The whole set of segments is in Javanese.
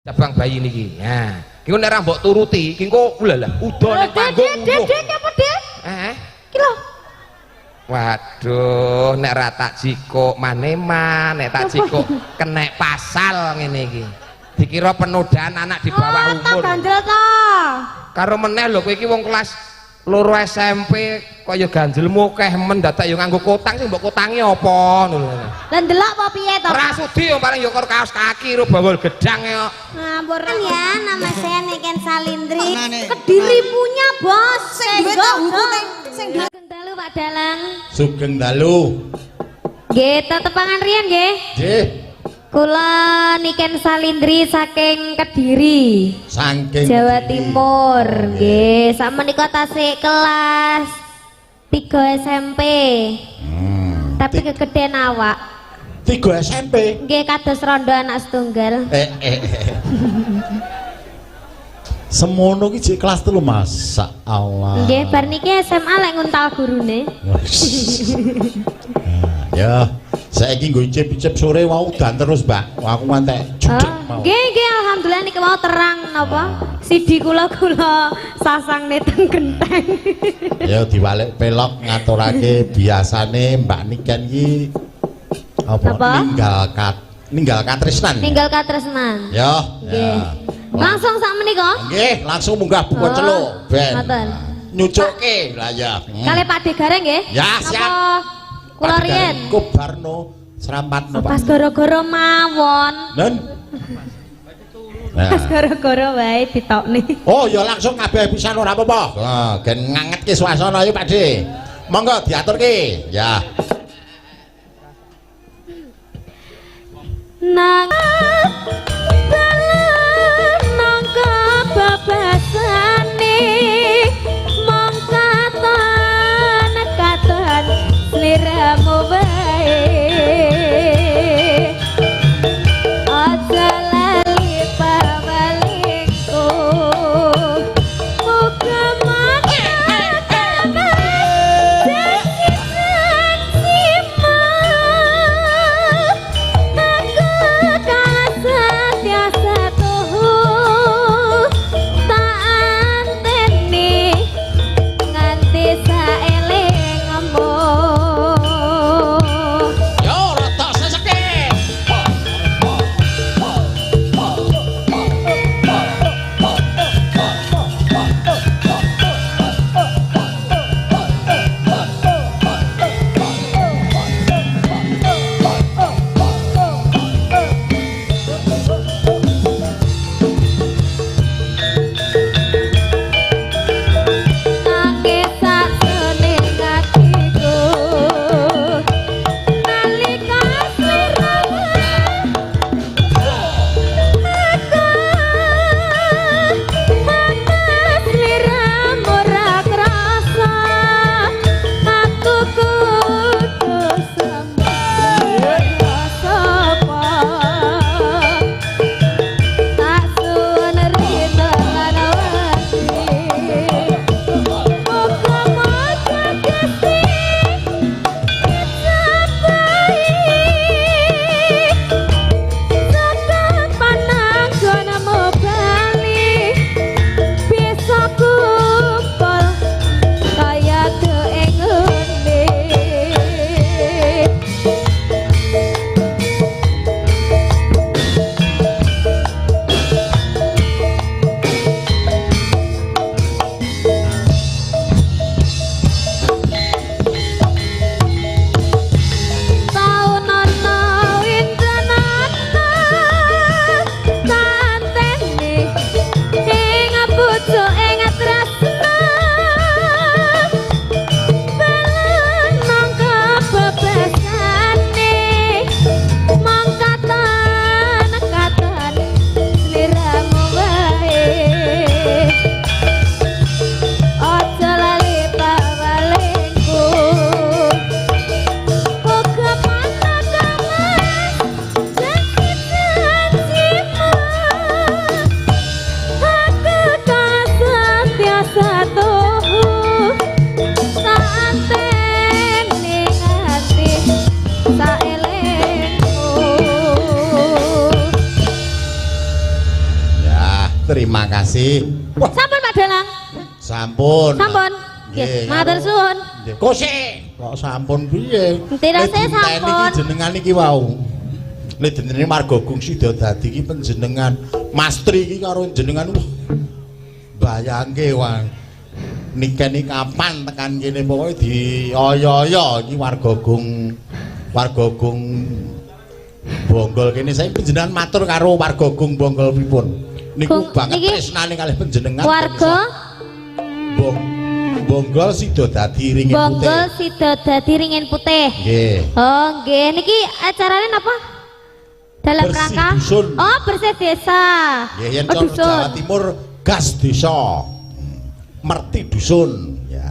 Cabang bayi niki. Nah, iki nek ra mbok turuti, iki engko ulalah udo ning panggung. Dek, dek, apa, Dek? Eh? Iki lho. Waduh, nek ra tak jikuk maneman, nek tak jikuk kenek pasal ngene iki. Dikira penodaan anak di bawah Oh, tak umur. ganjel ta. Karo meneh lho kowe iki wong kelas 2 SMP kaya ganjelmu akeh men dadak ya nganggo kotang sing mbok kotangi apa ngono lho. Lah ndelok apa piye to? Ora sudi yo paling yo karo kaos kaki ro bawol gedang yo. Ngambur ya, nama saya Niken Salindri. Manane? Kediri punya, Bos. Sing duwe tahu kuning, sing duwe Sugeng dalu Pak Dalang. Sugeng dalu. Nggih, tetepangan riyen nggih. Nggih. Kula Niken Salindri saking Kediri, Saking Jawa Kediri. Timur. Nggih, sakmenika tasik kelas 3 SMP. Tapi kegeden awak. 3 SMP. Nggih, kados rondo anak setunggal. Eh. Semono ki jek kelas 3 Masa Allah. Nggih, bar niki SMA lek nguntal gurune. Nah, ya, saiki nggo icip-icip sore wau udan terus, Mbak. Wah, aku ngantek judeg mau. Nggih, nggih, alhamdulillah niki mau terang napa? Sidi kula kula sasangne teng genteng. Ya diwalik pelok ngaturake biasane Mbak Niken ki apa Apa? ninggal katresnan. Ninggal katresnan. Ya, Nggih. ya. Langsung sak menika. Nggih, langsung munggah buka Oh, celuk ben. ngoten. Nyucuke lah ya. Kalih Pak De Gareng nggih? Ya, siap. Apa kula riyen? Kubarno serampatno Pak. Pas gara-gara mawon. Nen. Nah. Pas gara-gara wae ditokne. Oh ya langsung kabeh pisan ora apa-apa. Nah, gen ngangetke suasana ayo Pak De. Monggo diaturke. Ya. Nang nangka babasane mong katon katon sliramu wae aja lali pawalingku muga mata Terima kasih. Wah, Sampun Pak Dalang. Sampun. Sampun. Nggih, matur suwun. Nggih. Kok sik? Kok sampun piye? Tirase sampun. Iki jenengan iki wau. Nek jenenge warga Gung Sidodadi iki panjenengan Mas Tri iki karo jenengan wah. Bayangke wah. Niken iki kapan tekan kene pokoke dioyo-oyo iki warga Gung Bonggol kene. Saiki panjenengan matur karo warga Gung Bonggol pripun? Niku banget tresnane kalih panjenengan. Warga Bonggol Sidodadi Ringin Putih. Bonggol Sidodadi Ringin Putih. Nggih. Oh, nggih. Niki acarane napa? Dalam bersih rangka dusun. Oh, bersih desa. Nggih, yen oh, Jawa Timur gas desa. Merti dusun, ya.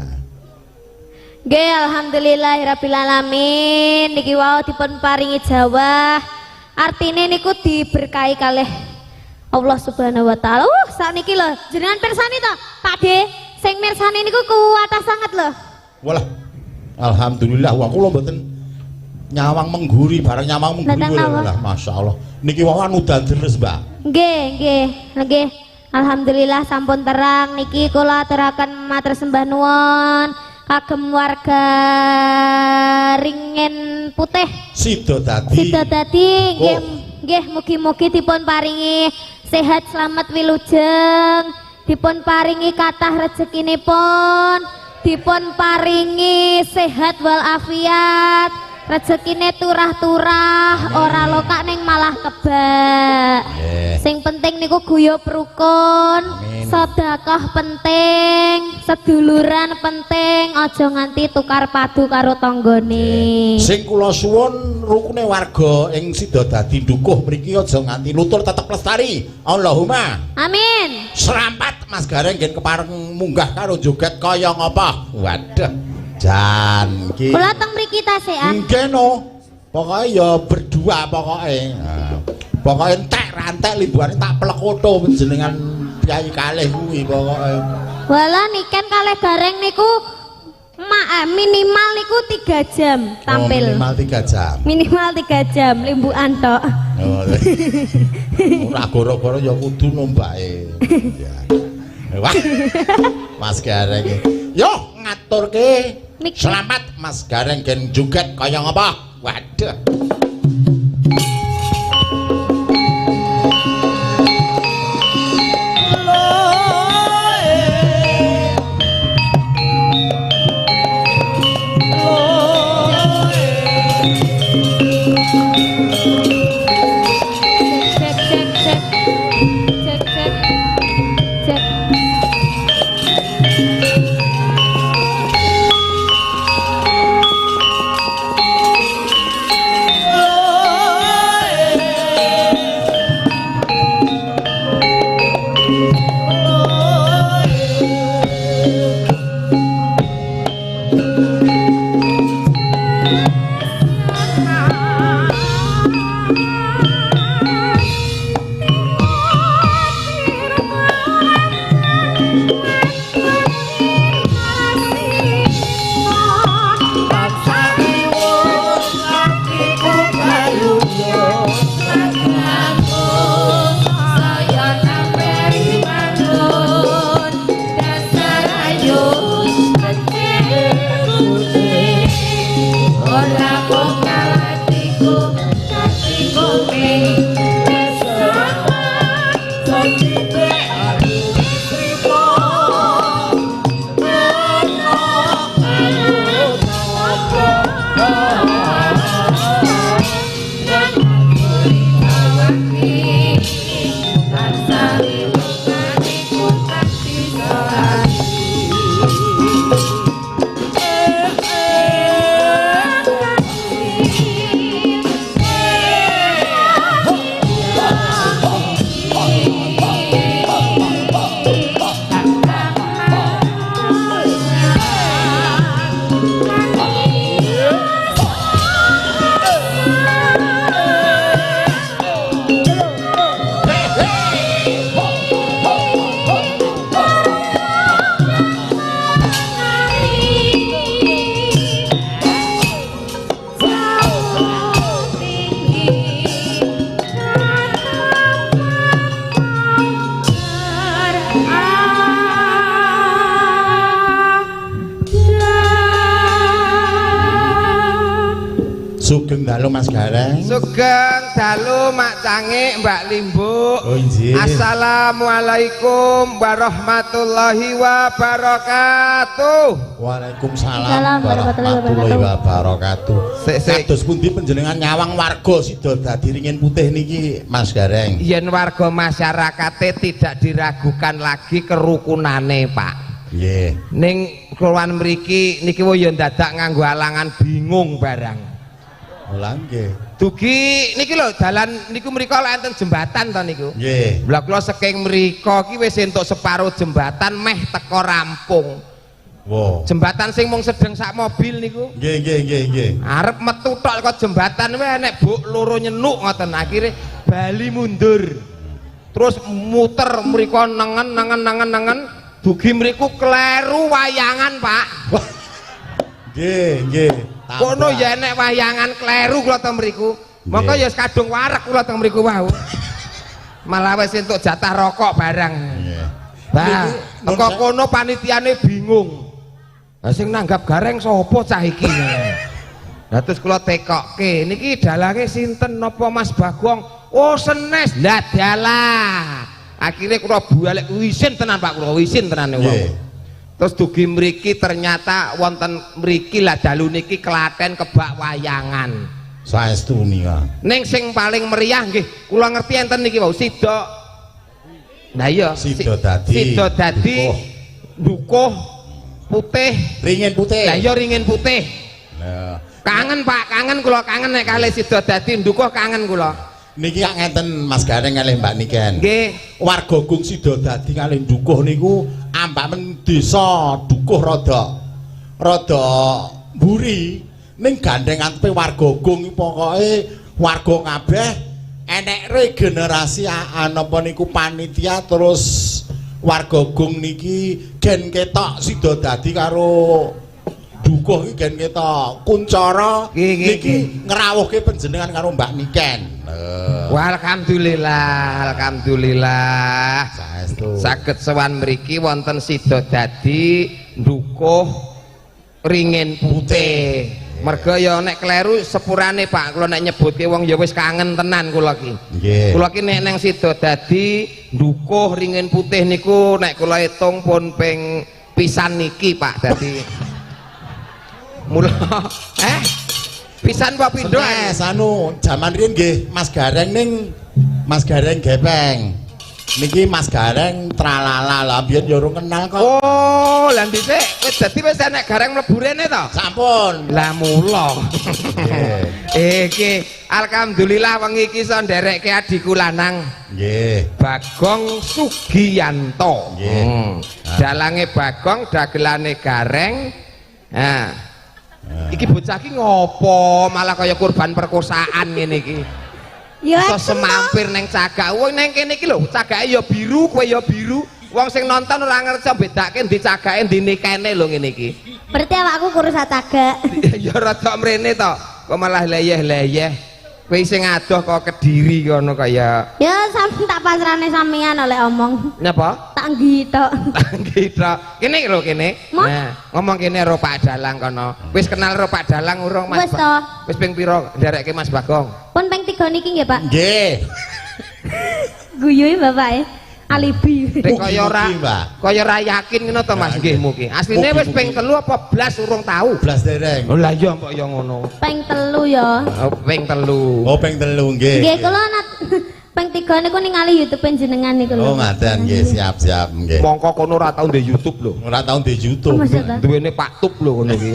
Nggih, alhamdulillahirabbil alamin. Niki wau dipun paringi jawah. Artine niku diberkahi kalih Allah Subhanahu wa taala. Sakniki lho, jenengan pirsani to, Pak De? Sing mirsani niku kuwatah sanget lho. Walah. Alhamdulillah wah kula mboten nyawang mengguri bareng nyawang mengguri lah masyaallah. Niki wau udan deres, Mbak. Nggih, nggih, nggih. Alhamdulillah sampun terang niki kula aturaken matur sembah nuwun kagem warga Ringin Putih Sidodadi. Sidodadi nggih, nggih mugi-mugi dipun paringi sehat selamat wilujeng, dipun paringi kathah rezekinipun, dipun paringi sehat walafiat, rezekine turah-turah, ora lokak ning malah kebak. Sing penting niku guyub rukun, sedekah penting, seduluran penting, aja nganti tukar padu karo tanggane. Sing kula suwun rukune warga ing Sidodadi Dukuh mriki aja nganti lutur, tetep lestari. Allahumma amin. Serampat Mas Gareng ngen kepareng munggah karo joget kaya ngapa. Waduh. Jan iki. Kula teng mriki tasekan. Nggih no. Pokoke ya berdua pokoke. Nah, pokoke entek rantek limbuhane tak plekoto panjenengan piyai kalih kuwi pokoke. Walah niken kalih Gareng niku minimal niku 3 jam tampil. Oh, minimal 3 jam. Minimal 3 jam limbukan tok. Oh. Ora goro-goro ya kudu nombake. Ya. Wah. Mas Gareng. Yo ngaturke. Selamat Mas Gareng gen joget kaya ngapa? Waduh. Cek cek cek. Cek cek. Cek. Oh, Sugeng dalu Mas Gareng. Sugeng dalu Mak Cangik, Mbak Limbuk. Oh injih. Assalamualaikum warahmatullahi wabarakatuh. Waalaikumsalam warahmatullahi wabarakatuh. Kados pundi panjenengan nyawang warga Sidodadi Ringin Putih niki Mas Gareng? Yen warga masyarakate tidak diragukan lagi kerukunane, Pak. Nggih. Ning keluan mriki niki ya dadak nganggo alangan bingung barang. Lha nggih. Dugi niki lho dalan niku mriko lek enten jembatan to niku. Nggih. Lah kula saking mriko ki wis entuk separo jembatan meh teko rampung. Wow. Jembatan sing mung sedeng sak mobil niku. Nggih nggih nggih nggih. Arep metu tok kok jembatan wae enek buk loro nyenuk ngoten akhire bali mundur. Terus muter mriko nengen nengen nengen nengen dugi mriku kleru wayangan, Pak. Nggih nggih. Kono ya enek wayangan kleru kula teng mriku. Mongko ya kadung wareg kula teng mriku wau. Malah wis entuk jatah rokok barang. Nggih. Lah, teko kono panitiane bingung. Lah sing nanggap Gareng sapa cah iki? Lah terus kula tekokke, niki dalange sinten napa Mas Bagong? Oh, senes. Lah dalah. Akhire kula balik isin tenan Pak, kula isin tenan wau. Terus dugi mriki ternyata wonten mriki lah dalu niki Klaten kebak wayangan. Saestu nika. Ning sing paling meriah nggih kula ngerti enten niki wau Sida. Nah iya, Sidodadi. Sidodadi Dukuh Putih, Ringin Putih. Lah iya Ringin Putih. Lah kangen Pak, kangen kula kangen nek kalih Sidodadi Dukuh kangen kula. Niki kak ngenten Mas Gareng kalih Mbak Niken. Nggih. Warga Gung Sidodadi kalih Dukuh niku ambak men desa Dukuh rada rada mburi ning gandeng antepe warga Gung pokoke warga kabeh enek regenerasi anapa niku panitia terus warga Gung niki gen ketok Sidodadi karo Dukuh iki gen ketok kuncara niki ngrawuhke panjenengan karo Mbak Niken. Wah, alhamdulillah, alhamdulillah. Saestu. Saged sowan mriki wonten Sidodadi Dukuh Ringin Putih. Merga ya nek kleru sepurane Pak, kula nek nyebutke wong ya wis kangen tenan kula iki. Nggih. Kula iki nek nang Sidodadi Dukuh Ringin Putih niku nek kula hitung pun ping pisan niki Pak. Dadi mula pisan apa pindho? Senes anu jaman riyin nggih Mas Gareng ning Mas Gareng gepeng. Niki Mas Gareng tralala lah biyen ya urung kenal kok. Oh, lah dhisik wis dadi wis enek Gareng mlebu rene to? Sampun. Lah mula. Iki alhamdulillah wengi iki iso nderekke adhiku lanang. Nggih. Bagong Sugiyanto. Nggih. Dalange Bagong, dagelane Gareng. Nah. Iki bocah iki ngopo malah kaya korban perkosaan ngene iki. Ya iso semampir neng cagak. Wong neng kene iki lho, cagake ya biru, kowe ya biru. Wong sing nonton ora ngerti bedake ndi cagake ndi nikene lho ngene iki. Berarti awakku kurus cagak. Ya rada mrene to. Kok malah leyeh-leyeh. Kowe sing adoh kok Kediri kono kaya. Ya sam tak pasrane sampean oleh omong. Napa? Tak nggi tok. Tak nggi tok. Kene lho kene. Nah, ngomong kene karo Pak Dalang kono. Wis kenal karo Pak Dalang urung Mas? Wis to. Wis ping pira nderekke Mas Bagong? Pun ping 3 niki nggih, Pak. Nggih. Guyuhe bapake. Alibi. Nek kaya ora kaya ora yakin ngono to Mas nggih mugi. Asline wis ping 3 apa blas urung tau? Blas dereng. Oh lah iya mbok ya ngono. Ping 3 ya. Oh ping 3. Oh ping 3 nggih. Nggih kula ping 3 niku ningali YouTube panjenengan niku lho. Oh ngaten nggih siap-siap nggih. Mongko kono ora tau ndek YouTube lho. Ora tau ndek YouTube. Duwene Pak Tup lho kono iki.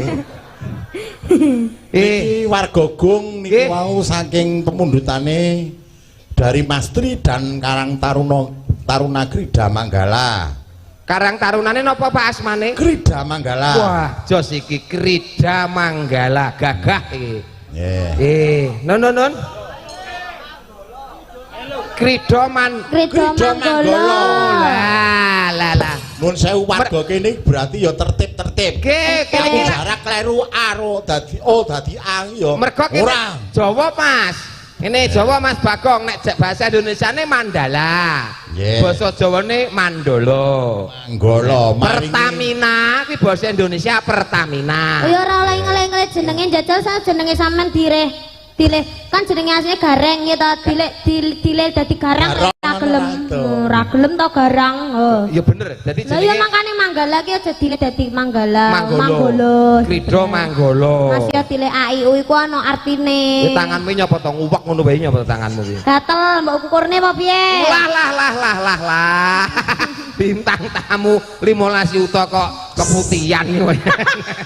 Iki warga Gung niku wau saking pemundhutane dari Mas Tri dan Karang Taruna Taruna Krida Manggala. Karang Tarunane napa Pak asmane? Krida Manggala. Wah, jos iki Krida Manggala, gagah iki. Nggih. Nun nun nun. Krida Manggala. Lah lah lah. Nun sewu warga kene berarti ya tertib-tertib. Nggih, kene iki jarak kleru aro dadi O dadi A ya. Mergo kene Jawa Mas. Ini Jawa Mas Bagong, nek bahasa Indonesiane Mandala. Basa Jawane Mandala. Manggala. Pertamina kuwi basa Indonesia Pertamina. Ya ora oleh ngeleh-ngeleh jenenge jajal sa jenenge sampean direh. Dileh kan jenenge asline Gareng ya ta, dilek dileh dadi garang ora gelem. Ora gelem to garang. Ya bener. Dadi jenenge. Lah ya makane Manggala ki aja dileh dadi Manggala. Manggala. Krida Manggala. Mas ya dileh A I U iku ana artine. Ya tanganmu nyapa to nguwek ngono wae nyapa tanganmu kuwi. Gatel mbok kukurne apa piye? Lah lah lah lah lah lah. Bintang tamu 15 yuta kok keputihan kowe.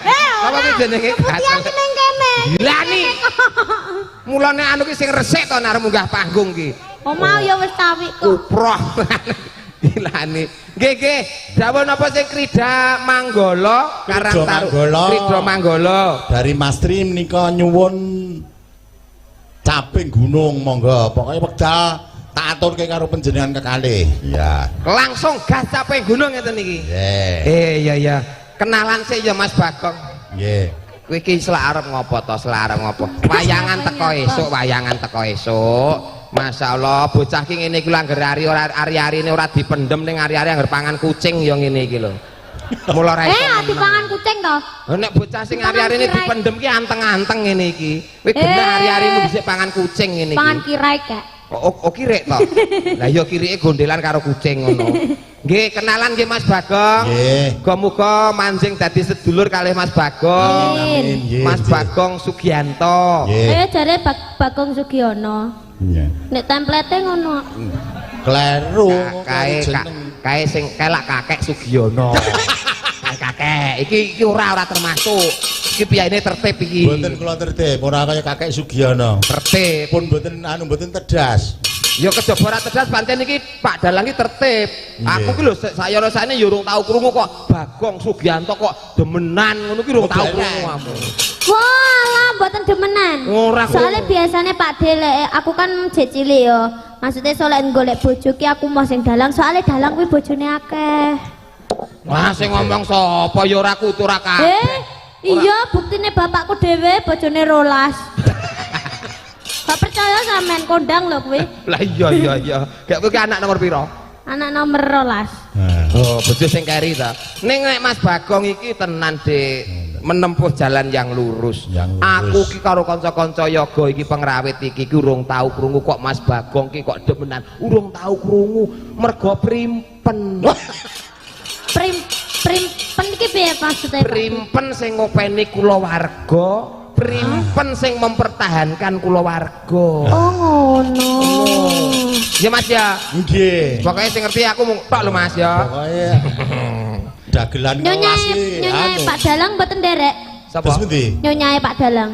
Eh, apa ki jenenge keputihan ki ning kene. Gilani. Mulane anu ki sing resik to nek arep munggah panggung ki. Oh mau ya wis tawi kok. Kuproh. Gilani. Nggih nggih, dawuh napa sing Krida Manggala Karang Taru. Krida Manggala. Dari Mas Tri menika nyuwun caping gunung monggo. Pokoke wekdal tak aturke karo panjenengan kekalih. Iya. Langsung gas caping gunung ngeten iki. Nggih. Iya iya. Kenalan sik ya Mas Bagong. Nggih. Kowe iki selak arep ngopo to? Selak arep ngopo? Wayangan teko esuk, wayangan teko esuk. Masya Allah, bocah ki ngene iki lho angger ari ora ari-arine ora dipendem ning ari-ari angger pangan kucing ya ngene iki lho. Mula ora iso. Dipangan kucing to? Nek bocah sing ari-arine dipendem ki anteng-anteng ngene iki. Kowe genah ari-arimu dhisik pangan kucing ngene iki. Pangan kirai kek. Oh kirek to. Lah ya kirike gondelan karo kucing ngono. Nggih, kenalan nggih Mas Bagong. Nggih. Muga-muga manjing dadi sedulur kalih Mas Bagong. Amin. Mas Bagong Sugianto. Jare Bagong Sugiono. Iya. Nek template ngono. Kleru. Kae kae sing kelak kakek Sugiono. Kakek iki ora termasuk. Iki piyayine tertib iki. Mboten kula tertib, ora kaya kakek Sugiono. Tertib. Pun mboten anu mboten tedas. Ya kejaba ora tedas pancen iki Pak Dalang iki tertib. Aku ki lho saya-rasane ya urung tau krungu kok Bagong Sugianto kok demenan ngono ki urung tau krungu aku. Walah mboten demenan. Ora. Soale biasane Pak De aku kan jek cilik ya. Maksudnya soalnya golek bojo ki aku mau sing dalang, soalnya dalang kuwi bojone akeh. Wah sing ngomong sapa ya ora kudu ora kabeh. Iya, buktine bapakku dhewe bojone 12. Gak percaya sampean kondang lho kuwi. Lah iya iya iya. Gak kowe ki anak nomor pira? Anak nomor 12. Oh, bojo sing keri ta. Ning nek Mas Bagong iki tenan Dik, menempuh jalan yang lurus. Aku ki karo kanca-kanca yoga iki pengrawit iki ki urung tau krungu kok Mas Bagong ki kok demenan. Urung tau krungu mergo primpen. Primpen iki piye maksudnya? Primpen sing ngopeni kulawarga, primpen sing mempertahankan kulawarga. Oh ngono. Ya Mas ya. Nggih. Pokoke sing ngerti aku mung tok lho Mas ya. Pokoke dagelan kelas iki. Nyonyae Pak Dalang mboten nderek. Sapa? Terus pundi? Nyonyae Pak Dalang.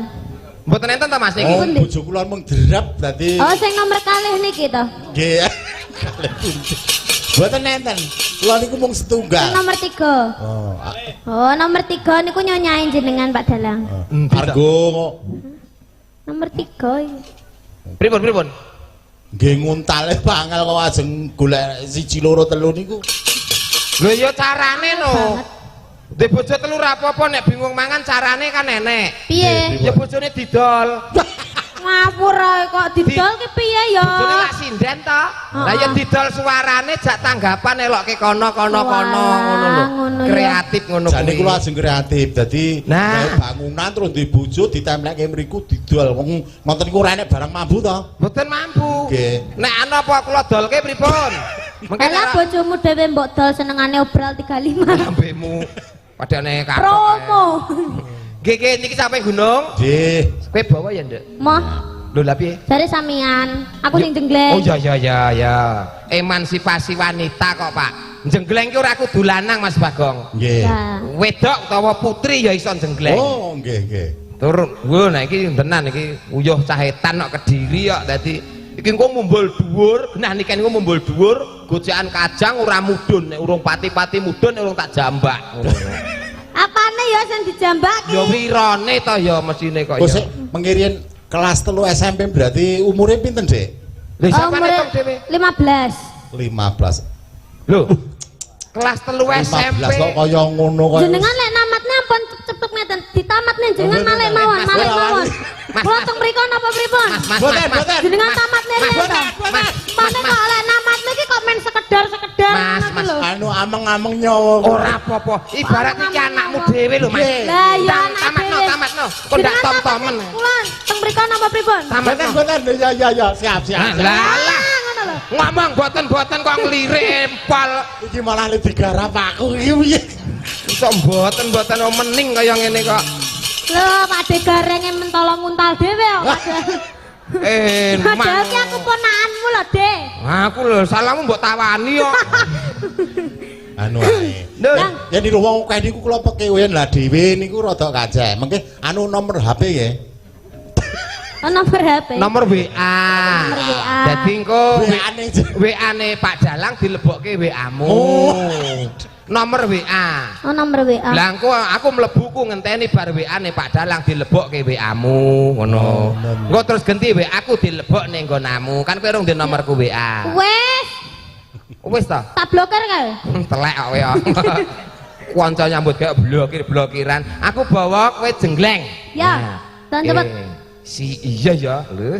Mboten enten ta Mas niki? Oh, bojo kula mung derep dadi. Oh, sing nomor kalih niki to. Nggih. Kalih pundi? Mboten enten. Kula niku mung setunggal. Nomor 3. Oh. Oh, nomor 3 niku nyonyae jenengan Pak Dalang. Argo kok. Nomor 3 iki. Pripun pripun? Nggih nguntale pangel kok ajeng golek 1 2 3 niku. Lho ya carane no. Ndek bojo telu ra apa-apa nek bingung mangan carane kan enek. Piye? Ya bojone didol. Ngawur ae kok didol ki piye ya? Bojone lak sinden to. Lah ya didol suarane jak tanggapan elokke kono kono kono ngono lho. Kreatif ngono kuwi. Jane kula ajeng kreatif. Dadi gawe bangunan terus di bojo ditemplekke mriku didol. Wong ngoten niku ora enek barang mambu to. Mboten mambu. Nggih. Nek ana apa kula dolke pripun? Mengke lah bojomu dhewe mbok dol senengane obral 35. Lambemu padane katok. Promo. Nggih nggih niki sampe gunung. Nggih. Kowe bawa ya, Nduk? Moh. Lho lha piye? Jare samian, aku sing jenggleng. Oh iya iya iya ya. Emansipasi wanita kok, Pak. Jenggleng ki ora kudu lanang, Mas Bagong. Nggih. Wedok utawa putri ya iso jenggleng. Oh, nggih nggih. Tur, wo nah iki tenan iki uyuh cahetan kok Kediri kok dadi iki engko mumbul dhuwur, genah niken engko mumbul dhuwur, gocekan kajang ora mudhun nek urung pati-pati mudhun nek urung tak jambak ngono. Apane ya sing dijambak ki? Ya wirane to ya mesine kok ya. Sik mengirian kelas 3 SMP berarti umure pinten, Dik? Lha sampeyan hitung dhewe. 15. 15. Lho. Kelas 3 SMP. 15 kok kaya ngono kaya. Jenengan lek namatne ampun cepet ngeten, ditamatne jenengan malih mawon, malih mawon. Kula teng mriku napa pripun? Mas, mas, mas. Jenengan tamatne riyen to. Mas, kok lek namatne iki kok men sekedhik sekedar-sekedar. Mas, Mas, anu ameng-ameng nyawa. Ora apa-apa. Ibarat iki anakmu dhewe lho, Mas. Lah ya tamatno, tamatno. Kok ndak tom-tomen. Kula teng mriko napa pripun? Boten, boten. Ya ya ya, siap, siap. Lah lah. Ngomong boten-boten kok nglirik empal. Iki malah digarap aku iki piye? Iso mboten-mboten mening kaya ngene kok. Lho, Pak De garenge mentolo nguntal dhewe kok. Padahal ki aku ponakanmu lho, De. Aku lho, salahmu mbok tawani kok. Anu ae. Yen niku wong akeh niku kula pekewen lah dhewe niku rada kaceh. Mengke anu nomor HP nggih. Oh, nomor HP. Nomor WA. Nomor WA. Dadi engko WA-ne Pak Dalang dilebokke WA-mu. Oh. Nomor WA. Oh, nomor WA. Lah engko aku mlebu ku ngenteni bar WA-ne Pak Dalang dilebokke WA-mu ngono. Engko terus genti WA aku dilebok ning nggonamu. Kan kowe rung ndek nomorku WA. Wis. Wis ta? Tak blokir kae. Telek kok kowe. Kanca nyambut gawe blokir-blokiran. Aku bawa kowe jenggleng. Ya. Nah, cepet. Si iya ya. Lho.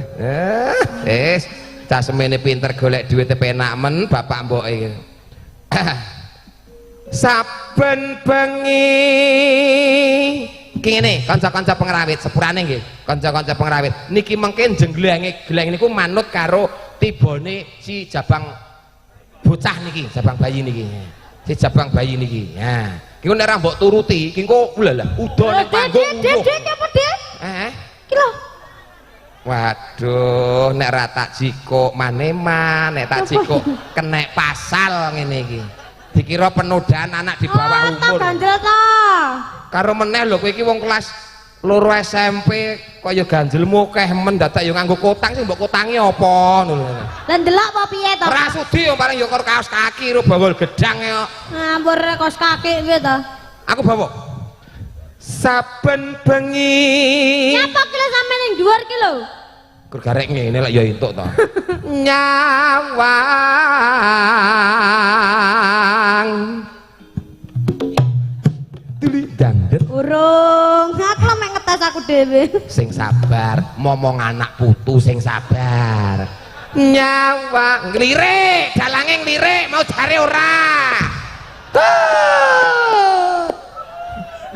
Wis, cah semene pinter golek duit penak men bapak mboke iki. Saben bengi ki ngene, kanca-kanca pengrawit sepurane nggih, kanca-kanca pengrawit niki mengke jengglenge gleng niku manut karo tibane si jabang bocah niki, jabang bayi niki. Si jabang bayi niki. Nah, ki nek ora mbok turuti, ki engko lha udo ning panggung. Dek, apa, Dek? Heeh. Ki lho. Waduh, nek ra tak jikuk maneman, nek tak jikuk kenek pasal ngene iki. Dikira penodaan anak di bawah umur. Oh, ganjel ta. Karo meneh lho kowe iki wong kelas 2 SMP kaya ganjelmu akeh men dadak ya nganggo kotang sing mbok kotangi apa ngono lho. Lah ndelok apa piye to? Ora sudi yo paling yo karo kaos kaki ro bawol gedang yo. Ngambur kaos kaki piye to? Aku bawa. Saben bengi. Nyapa ki lho sampe ning dhuwur ki lho. Kur garek ngene lek ya entuk to. Nyawang. Tuli dangdut. Urung, aku lho mek ngetes aku dhewe. Sing sabar, momong anak putu sing sabar. Nyawang nglirik, dalange nglirik mau jare ora.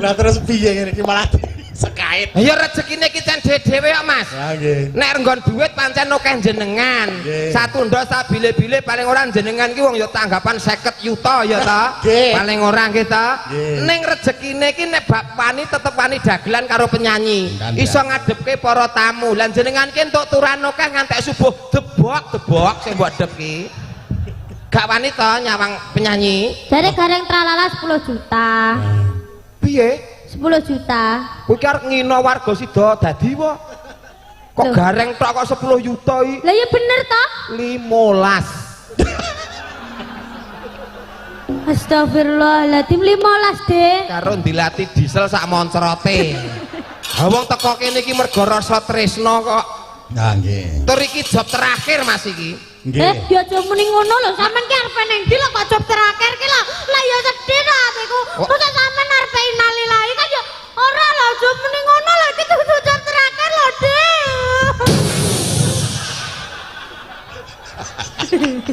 Lah terus piye ngene iki malah sekait. Ya rezekine iki cen dhewe kok, Mas. Ha nggih. Nek nggon duit pancen akeh jenengan. Satu ndok sabile-bile paling ora jenengan ki wong ya tanggapan 50 yuta ya ta. Paling ora nggih ta. Ning rezekine iki nek bab wani tetep wani dagelan karo penyanyi. Iso ngadepke para tamu. Lah jenengan ki entuk turan akeh ngantek subuh debok-debok sing mbok dep ki. Gak wani to nyawang penyanyi. Jare gareng tralala 10 juta. Piye? 10 juta. Kowe iki arep ngina warga sida dadi wae. Kok gareng tok kok 10 yuta iki? Lah ya bener to? 15. Astagfirullahaladzim, 15, Dek. Karo ndilati diesel sak moncrote. Ha wong teko kene iki mergo rasa tresna kok. Nah nggih. Tur iki job terakhir Mas iki. Nggih. Ya aja muni ngono lho, sampean ki arepe ning ndi lho kok job terakhir ki lho. Lah ya sedih ta atiku. Mosok sampean arepe innalillahi kan ya ora lho, aja muni ngono lho, iki kudu job terakhir lho, Dik.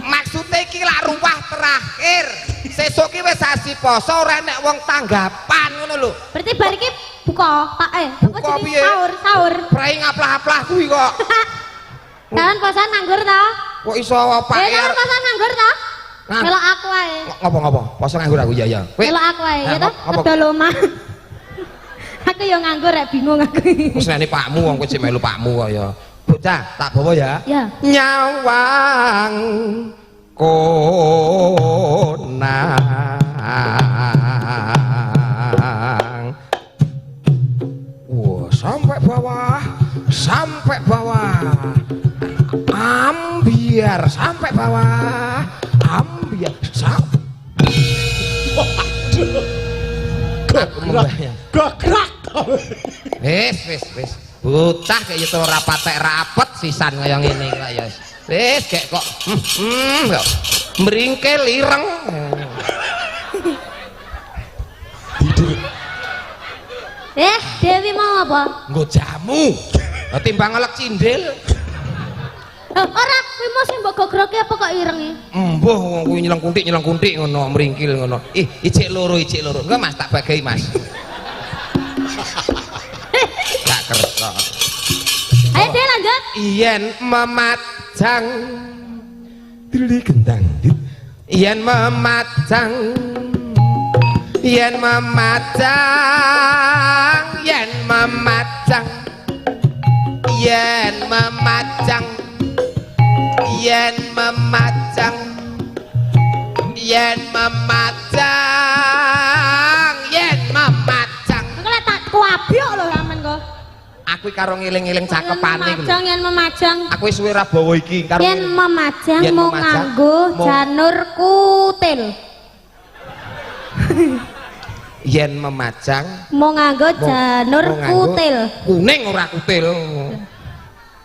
Maksude iki lak ruwah terakhir. Sesuk ki wis sasi poso ora enek wong tanggapan ngono lho. Berarti bar iki buka, Pak buka piye? Sahur, sahur. Prei ngaplah-aplah kuwi kok. Sampeyan poso nganggur ta? Kok iso Pak? Sampeyan poso nganggur ta? Melok aku ae. Ngopo-ngopo? Poso nganggur aku ya ya. Melok aku ae ya to, ngedol omah. Aku ya nganggur rek bingung aku. Wis nene pakmu wong kowe sik melu pakmu kok ya. Bocah, tak bawa ya. Ya. Nyawang konang. Wah, sampai bawah, sampai bawah. Ambiar sampai bawah, ambiar sampai. Waduh. Gograk. Wis, wis, wis. Bocah kaya itu ora patek rapet sisan kaya ngene iki ya. Wis gek kok kok mringkel ireng. Dewi mau apa? Nggo jamu. Timbang ngelek cindil. Ora, kuwi mau sing mbok gogroke apa kok irenge? Embuh wong kuwi nyeleng kuntik ngono, mringkil ngono. Ih, ijik loro, ijik loro. Enggak Mas, tak bagi Mas. Gak kersa. Ayo deh lanjut. Yen memajang dili gendang. Yen memajang, yen memajang, yen memajang, yen memajang, yen memajang, yen memajang, yen memajang. Engko lek tak kuabyok lho sampean kok. Aku karo ngeling-eling cakepane iku lho. Memajang yen memajang. Aku wis suwe ra bawa iki karo Yen memajang Yen mung memajang, nganggo janur kutil. Yen memajang Mung nganggo janur mung nganggo kutil. Kuning ora kutil.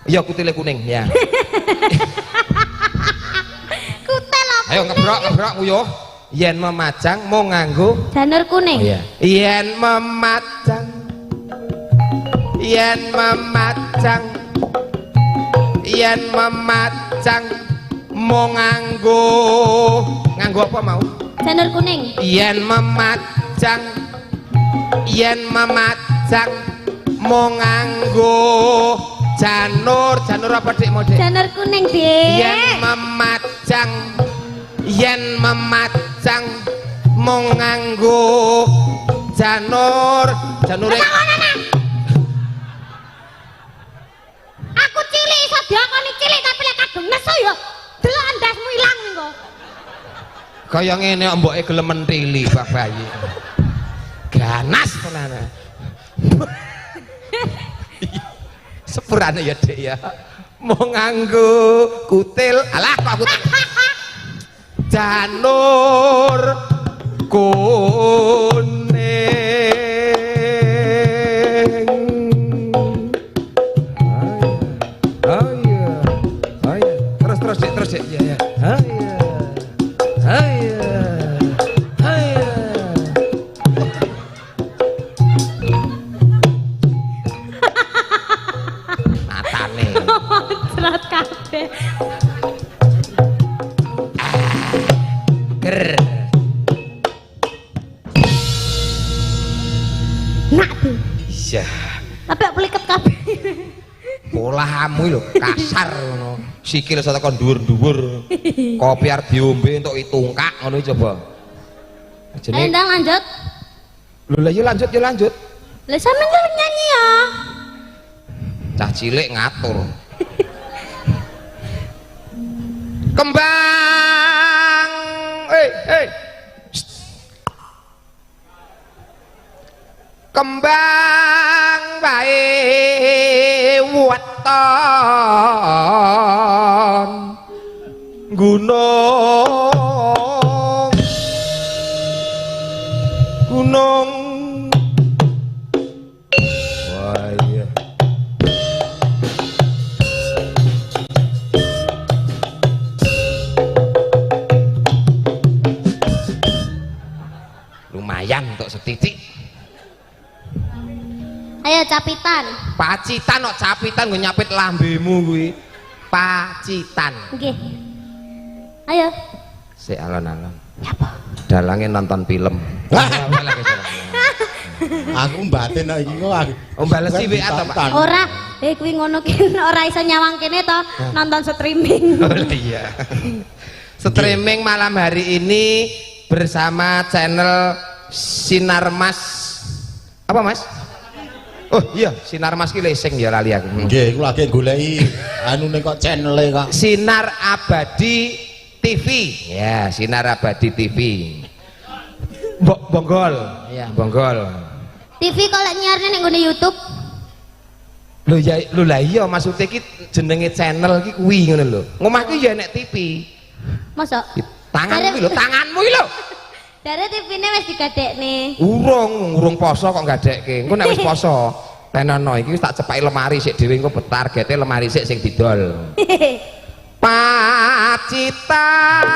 Iya kutile kuning ya. Kutil apa? Ayo ngebrok ngebrok nguyuh. Yen memajang mung nganggo Janur kuning. Oh, iya. Yen memajang, yen memajang, yen memajang mung nganggo, nganggo apa mau? Janur kuning. Yen memajang, yen memajang mung nganggo janur, janur apa Dik mau Dik? Janur kuning, Dik. Yen memajang, yen memajang mung nganggo janur, janure Aku cilik iso diakoni cilik tapi lek kadung nesu ya delok endasmu ilang engko. Kaya ngene kok mboke gelem mentili Pak bayi. Ganas tenan. Sepurane ya Dik ya. Mau nganggo kutil. Alah kok aku janur kuning. Oh iya. Oh iya. Terus terus Dik, terus Dik. Iya ya. Oh iya. Oh iya. Oh iya. Matane. Cerat kabeh. Ger. Nak Dik. Iya. Tapi kok pliket kabeh. Polahmu lho kasar ngono. Sikil iso tekan dhuwur-dhuwur. Kopi arep diombe entuk itungkak ngono iki coba. Ayo Jenenge ndang lanjut. Lho lah ya lanjut ya lanjut. Lah sampean kan nyanyi ya. Cah cilik ngatur. Kembang eh. Shh. Kembang wae weton gunung gunung. Wah iya. Lumayan untuk setitik. Ayo capitan. Pacitan kok capitan nggo nyapit lambemu kuwi. Pacitan. Nggih. Ayo. Sik alon-alon. Nyapa? Dalange nonton film. Aku mbatin kok iki kok. Oh balesi WA to, Pak? Ora, kuwi ngono ki ora iso nyawang kene to, nonton streaming. Oh iya. Streaming malam hari ini bersama channel Sinar Mas. Apa Mas? Oh iya, Sinar Mas ki lesing ya lali aku. Nggih, iku lagi goleki anune kok channele kok. Sinar Abadi TV. Ya, Sinar Abadi TV. Bonggol. Ya, Bonggol. TV kok lek nyiarne ning nggone YouTube. Lho ya, lho lah iya maksudnya ki jenenge channel ki kuwi ngono lho. Ngomahku ya enek TV. Mosok? Tanganmu iki lho, tanganmu iki lho. Dare TV-ne wis digadekne. Urung, urung poso kok gadekke. Engko nek wis poso, tenono iki wis tak cepaki lemari sik dhewe engko targete lemari sik sing didol. Pacitan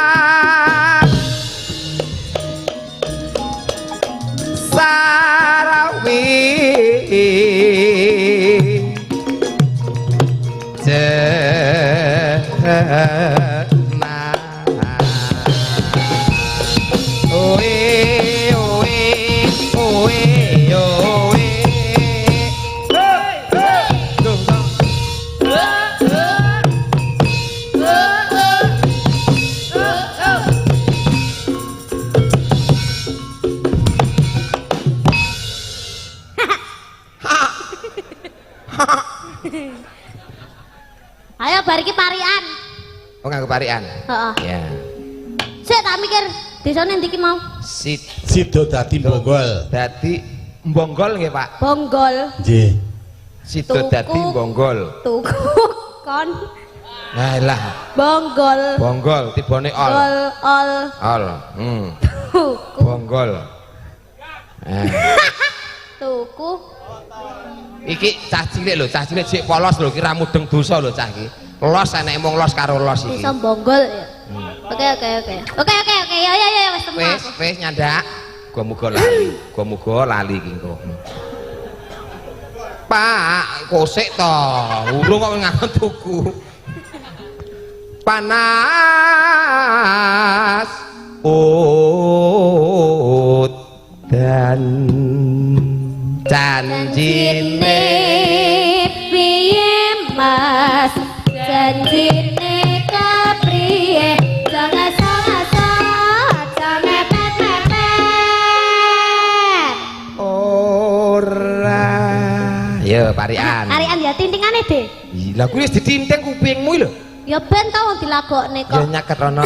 Sarawi Oe oe oe oe. Dong dong. Ayo bar iki parian. Oh nganggo parian. Heeh. Ya. Sik tak mikir desane ndi iki mau? Sido dadi Bonggol. Dadi Bonggol nggih, Pak. Bonggol. Nggih. Sido dadi Bonggol. Tuku kon. Nah lah. Bonggol. Bonggol tibone ol. Ol ol. Ol. Tuku. Bonggol. Tuku. Iki cah cilik lho, cah cilik jek polos lho, ki ra mudeng dosa lho cah iki. Los eneke mung los karo los iki. Desa Bonggol ya. Oke oke oke. Oke oke oke. Ya ya ya wis temu. Wis wis nyandak. Muga-muga lali. Muga-muga lali iki engko. Pak, kosek to. Urung kok nganggo tuku. Panas udan janjine piye Mas, janjine kepriye, jangan salah mepet mepet ora. Ya parian. Parian ya tintingane De. Lah kuwi wis ditinting kupingmu lho. Ya ben ta wong dilagokne kok. Ya nyaket rono,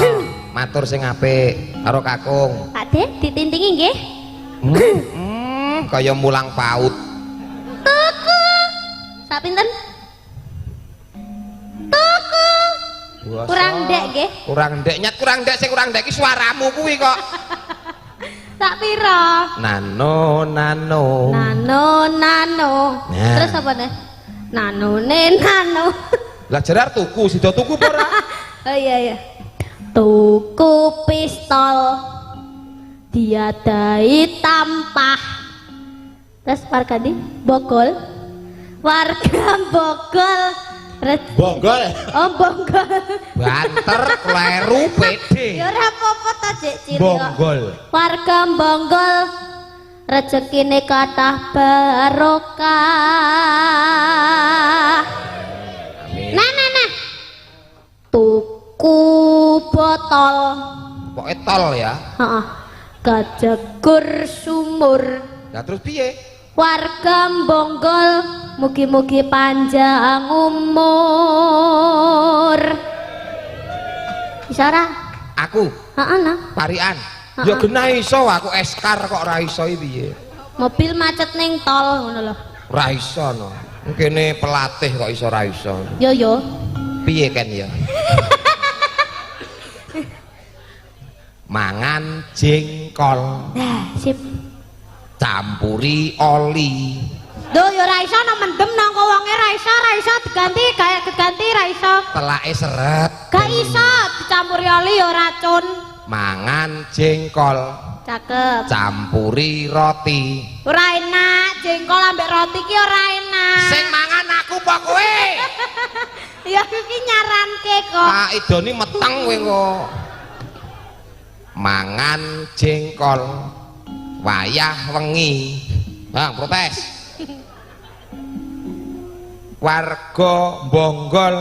matur sing apik karo kakung. Pak De ditintingi nggih. Kaya mulang PAUD. Tuku. Sak pinten? Tuku. Kurang ndek nggih. Kurang ndek, nyat kurang ndek sing kurang ndek iki suaramu kuwi kok. Sak pira? Nano nano. Nano nano. Nah. Terus apa nih? Nano ne nano. Lah jerar tuku, sida tuku apa ora? Oh iya iya. Tuku pistol diadai tampah. Terus warga di Bogol. Warga Bogol. Bonggol. Oh Bonggol. Banter kleru pede. Ya ora apa-apa ta jek cilik. Bonggol. Warga Bonggol rezekine kathah barokah. Amin. Nah nah nah. Tuku botol. Pokoke tol ya. Heeh. Kajegur sumur. Lah terus piye? Warga Bonggol mugi-mugi panjang umur. Bisa ora? Aku. Heeh nah. Parian. Ya genah iso aku eskar kok ora iso iki piye? Mobil macet ning tol ngono lho. Ora iso no. Kene pelatih kok iso ora iso. Yo yo. Piye ken ya? Mangan jengkol. Nah, sip. Campuri oli. Duh ya ora iso no mendem nang wonge ora iso, ora iso diganti kayak diganti ora iso. Telake seret. Gak iso dicampuri oli ya racun. Mangan jengkol. Cakep. Campuri roti. Ora enak, jengkol ambek roti ki ora enak. Sing mangan aku apa kowe? Ya iki nyaranke kok. Pak Idoni meteng kowe kok. Mangan jengkol wayah wengi. Bang protes. Warga Bonggol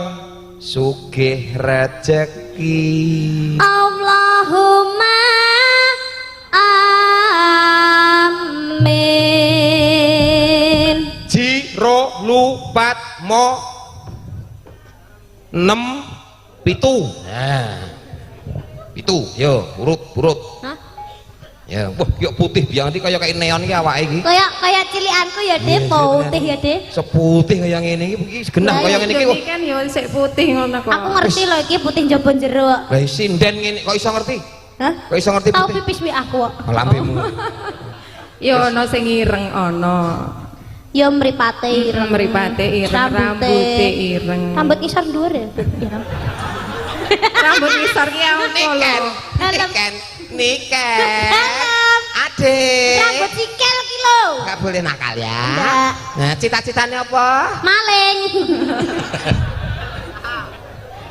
sugih rejeki. Allahumma amin. Ji ro lu pat mo 6 7. Nah. 7 yo urut urut. Hah? Ya, wah, yo putih biang iki kaya kayak neon iki awake iki. Kaya kaya cilikanku ya, De, putih ya, De. Seputih kaya ngene iki, iki genah kaya ngene iki. Iki kan yo sik putih ngono kok. Aku ngerti lho iki putih njaba jero. Lah sinden ngene kok iso ngerti? Hah? Kok iso ngerti putih? Tau pipis wi aku kok. Lambemu. Yo ana sing ireng ana. Yo mripate ireng. Mripate ireng, rambute ireng. Rambut ngisor dhuwur ya, ireng. Rambut ngisor ki apa lho? Niken, niken. Adik. Rambut sikil ki lho. Enggak boleh nakal ya. Enggak. Nah, cita-citanya apa? Maling.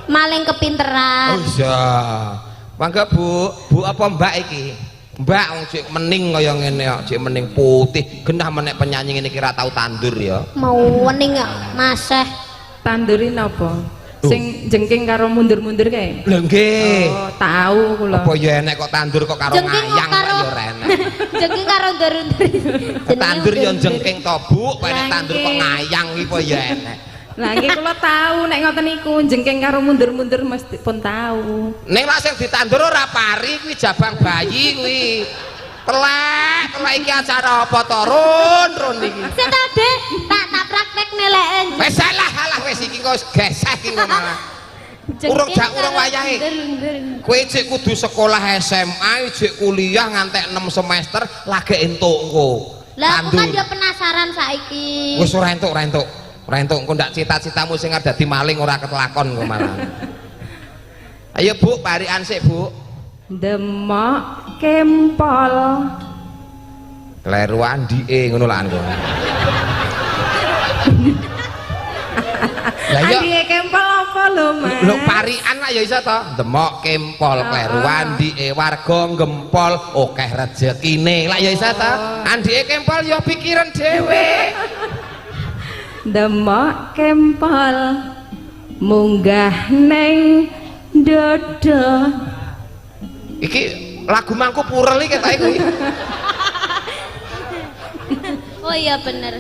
Maling kepinteran. Oh iya. Mangga Bu, Bu apa Mbak iki? Mbak wong cek mening kaya ngene kok, cek mening putih. Genah menek penyanyi ngene iki ra tau tandur ya. Mau wening kok, Mas. Tanduri napa? Sing jengking karo mundur-mundur kae. Lho nggih. Oh, tahu kula. Apa ya enek kok tandur kok karo ngayang kok ya ora enek. Jengking karo ndur-ndur. Tandur ya jengking to, Bu, kok enek tandur kok ngayang iki apa ya enek. Lah nggih kula tahu nek ngoten niku jengking karo mundur-mundur mesti pun tahu. Ning lak sing ditandur ora pari kuwi jabang bayi kuwi. Telek, telek iki acara apa to run-run iki. Sik ta, Dik, tak praktekne lek. Wis salah alah wis iki kok geseh iki kok malah. Urung jak urung wayahe. Kowe cek kudu sekolah SMA, cek kuliah ngantek 6 semester lagi entuk engko. Lah aku kan ya penasaran saiki. Wis ora entuk, ora entuk. Ora entuk engko ndak cita-citamu sing arep dadi maling ora ketelakon engko malah. Ayo Bu, parikan sik Bu. Demok kempol. Kleru andike ngono lak engko. Lah iya andike kempol apa lho, Mas? Lho parikan lak ya iso to. Demok kempol kleru andike warga gempol akeh rejekine. Lak ya iso to. Andike kempol ya pikiran dhewe. Demok kempol munggah neng dodo. Iki lagu mangku purel iki ketoke kuwi. Oh iya bener.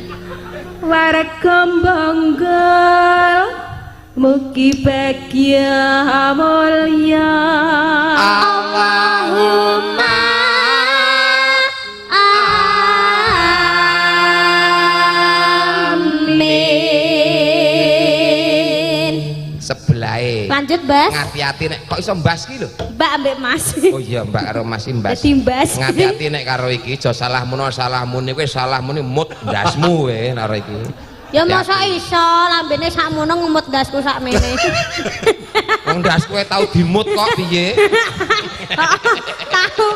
Warga bonggol mugi bagya mulya. Allahumma amin. Sebelahe. Lanjut, Bas. Ngati-ati nek kok iso mbas ki lho. Mbak ambek Mas. Oh iya, Mbak karo Mas mbas. Dadi mbas. Ngati-ati nek karo iki aja salah muni salah muni kowe salah muni mut ndasmu kowe karo iki. Ya masa iso lambene sakmono ngemut ndasku sakmene. Wong ndas kowe tau dimut kok piye? Tahu.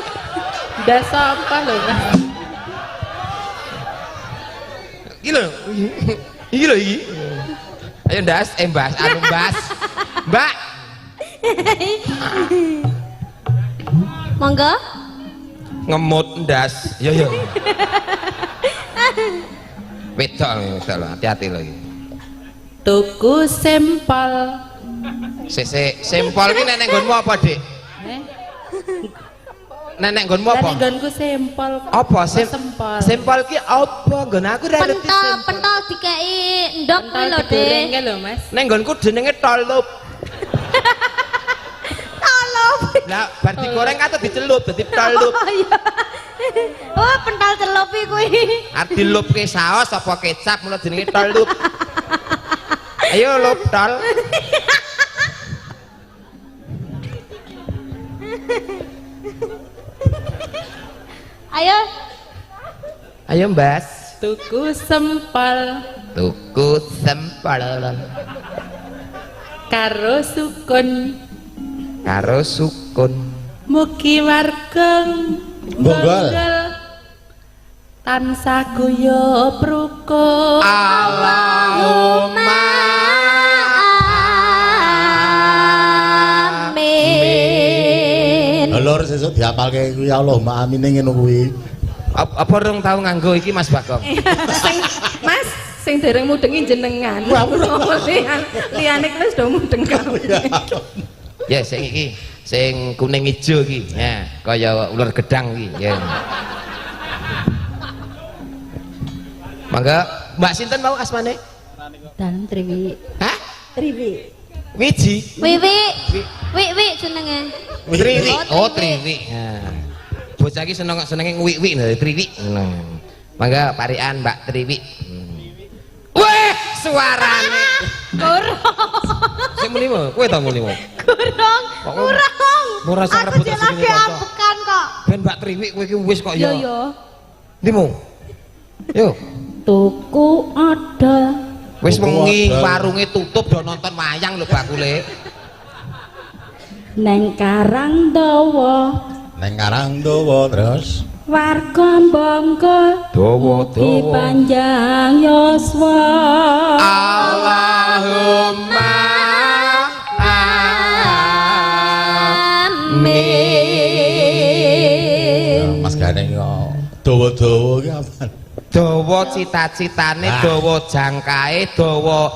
Ndas apa lho, Mas? Iki lho. Iki lho iki. Ayo ndas, mbas, anu mbas. Mbak. Monggo. Ngemut ndas. Ya ya. Wedok wedok lho, hati-hati lho iki. Tuku sempol. Sik sempol ki nek nang nggonmu apa, Dik? Heh. Nek nang nggonmu apa? Nek nggonku sempol. Apa sempol? Sempol ki apa nggon aku ora ngerti. Pentol, pentol dikeki ndok kuwi lho, Dik. Lho, Mas. Nek nggonku jenenge tolup. Tolup. Lah bar digoreng atau dicelup dadi tolup. Oh iya. Oh, pentol celup kuwi. Arep dilupke saos apa kecap mula jenenge tolup. Ayo lup tol. Ayo. Ayo Mbas. Tuku sempol. Tuku sempol. Karo sukun. Karo sukun. Mugi warga bonggol tansah guyub rukun. Allahumma amin. Lho sesuk diapalke kuwi Allahumma amin ngono kuwi. Apa rong tau nganggo iki Mas Bagong? Sing Mas sing dereng mudhengi jenengan. Liyane wis do mudheng kabeh. Ya sing iki, sing kuning ijo iki. Ya, kaya ular gedang iki. Ya. Mangga, Mbak sinten mau asmane? Dalem Triwi. Hah? Triwi. Wiji. Wiwi. Wiwi jenenge. Triwi. Oh, Triwi. Nah. Bocah iki seneng senenge ngwiwi lho, Triwi. Nah. Mangga parikan Mbak Triwi. Weh, suarane. Kurang. Sing muni mo, kowe ta muni mo? Kurang. Kurang. Ora sing rebut rezekine kanca. Kok. Ben Mbak Triwi kowe iki wis kok ya. Yo yo. Ndi mo? Yo. Tuku odol. Wis wengi warunge tutup do nonton wayang lho bakule. Neng Karang Dawa. Neng Karang Dawa terus warga Bonggol dawa dawa panjang yuswa. Allahumma amin. Amin. Mas Gareng yo dawa-dawa iki apa? Dawa cita-citane, dawa jangkae, dawa